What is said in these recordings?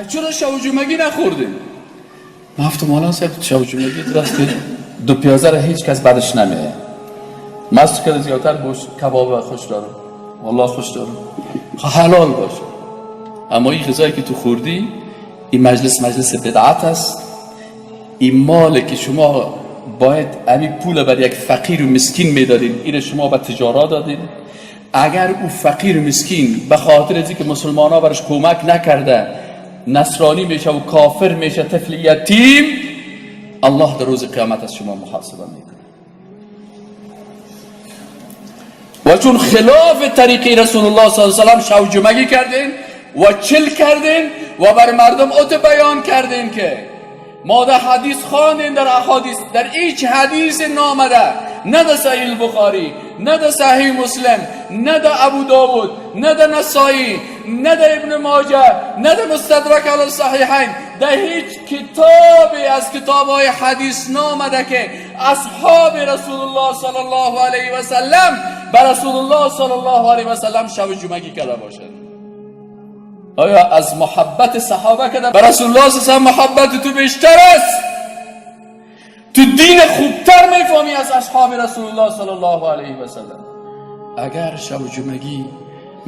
چرا شب جمعگی نخوردیم؟ ما گفتم حالا صاحب شب جمعگی درسته، دو پیازه را هیچ کس بعدش نمیه. مست که زیادتر باش کباب خوش دارم، والله خوش دارم، حلال باشه. اما این غذایی که تو خوردی، این مجلس مجلس بدعت است. این مال که شما باید امی پول بر یک فقیر و مسکین میدادین، این شما به تجارت دادین. اگر او فقیر و مسکین به خاطر از اینکه مسلمان ها برش کمک نکرده نصرانی میشه و کافر میشه، طفل یتیم، الله در روز قیامت از شما محاسبه میکنه. و چون خلاف طریقه رسول الله صلی الله علیه و سلم شو جمعگی کردین و چل کردین و بر مردم اوت بیان کردین که ما در حدیث خواندیم، در احادیث، در هیچ حدیث نامده، نه در صحیح البخاری، نه در صحیح مسلم، نه در ابو داود، نه در نسائی، نه در ابن ماجه، نه در مستدرک علی الصحیحین، در هیچ کتابی از کتاب‌های حدیث نامده که اصحاب رسول الله صلی الله علیه و سلم بر رسول الله صلی الله علیه و سلم شب جمعگی کرده باشد. آیا از محبت صحابه کرده بر رسول الله صلی الله علیه و سلم محبت تو بیشتر است؟ تو دین خوبتر میفهمی از اصحاب رسول الله صلی الله علیه و سلم؟ اگر شب جمعگی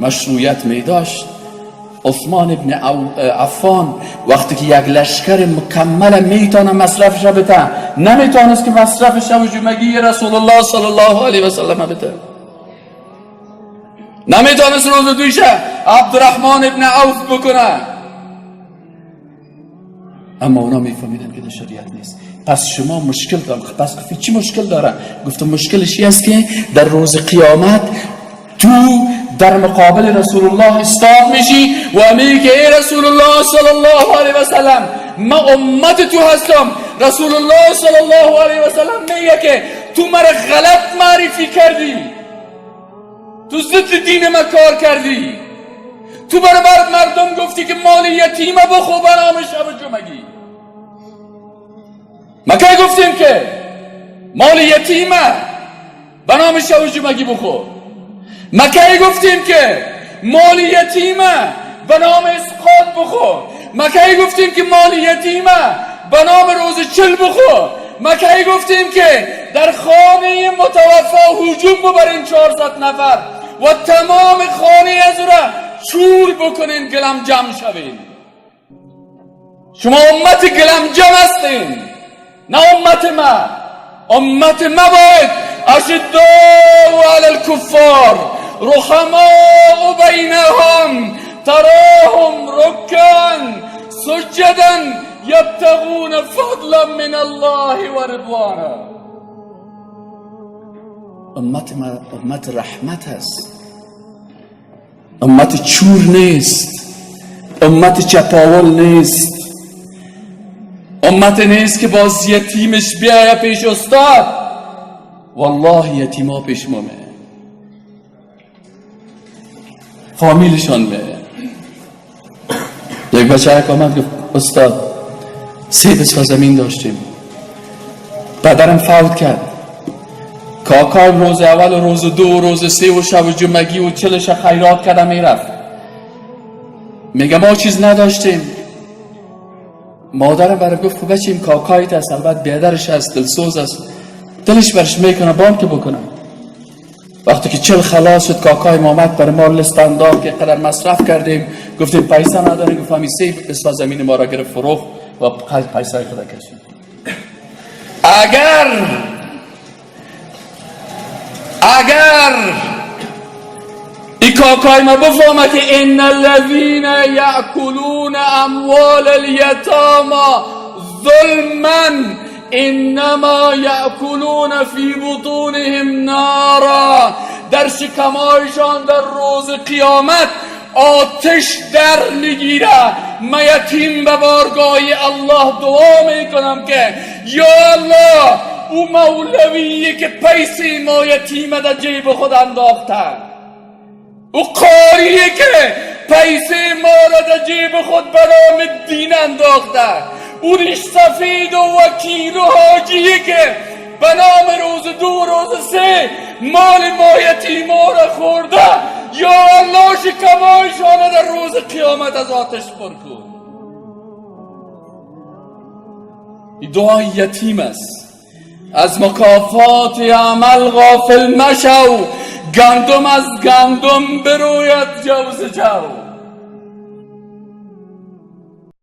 مشروعیت می داشت، عثمان ابن عفان وقتی که یک لشکر مکمل میتونه مصرفش بده، نمیتونست که مصرف شب جمعگی رسول الله صلی الله علیه و سلم بده، نمیتونست روز دویشه عبدالرحمن ابن عوف بکنه. اما اونا میفهمیدن که در شریعت نیست. پس شما مشکل دارم. پس گفتی چی مشکل داره؟ گفتم مشکلش این است که در روز قیامت تو در مقابل رسول الله استاد میشی و میگی ای رسول الله صلی الله علیه و سلم، ما امت تو هستم. رسول الله صلی الله علیه و سلم میگه که تو مرا غلط معرفی کردی، تو ضد دین ما کار کردی، تو برای مردم گفتی که مال یتیمه بخو برام شب جمعگی. ما که گفتیم که مال یتیمه به نام شب جمعگی بخور؟ ما که گفتیم که مال یتیمه به نام اسقاط بخور؟ ما که گفتیم که مال یتیمه به نام روز چل بخور؟ ما که گفتیم که در خانه متوفا هجوم ببرین 400 نفر و تمام خانه از را چور بکنین، گلم جمع شوین؟ شما امت گلم جمع هستین، نه امت ما. امت ما باید اشداء علی الکفار رحماء بینهم تراهم رکعا سجدا یبتغون فضلا من الله و رضوانا. امت ما امت رحمت است، امت چور نیست، امت چپاول نیست، امت نیست که باز یتیمش بیایه پیش استاد. والله یتیما پیش ما میه، فامیلشان میه. یک بچه یک آمد گفت استاد 3 بسا زمین داشتیم، پدرم فوت کرد، کاکایم روز اول و روز دو و روز سه و شب و جمعگی و چلش خیرات کرده میرفت. میگه ما چیز نداشتیم. مادرم برای گفت خب بچیم کاکایت است، البته بیادرش است، دلسوز است، دلش برش میکنه بان که بکنه. وقتی که 40 خلاص شد، کاکای آمد برای ما لست انداخت که قدر مصرف کردیم، گفتیم پیسه نداریم، گفت همین 3 بسا زمین ما را گرفت فروخت و پیسه خود کشید. اگر ای کاکای ما بفهمه که ان الذین یأکلون اموال الیتاما ظلما انما یأکلون فی بطونهم نارا، در شکمایشان در روز قیامت آتش در میگیره. من یتیم به بارگاه الله دعا میکنم که یا الله او مولویی که پیسه ما یتیم در جیب خود انداخته، او قاریه که پیسه ما را در جیب خود به نام دین انداخته، او ریش سفید و وکیل و حاجیه که به نام روز دو و روز سه مال ما یتیما را خورده، یا الله شکمایشان در روز قیامت از آتش پر کن. Ин дуои ятим аст. Аз мукофоти амал ғофил машав, гандум аз гандум бирояд ҷавз ҷав.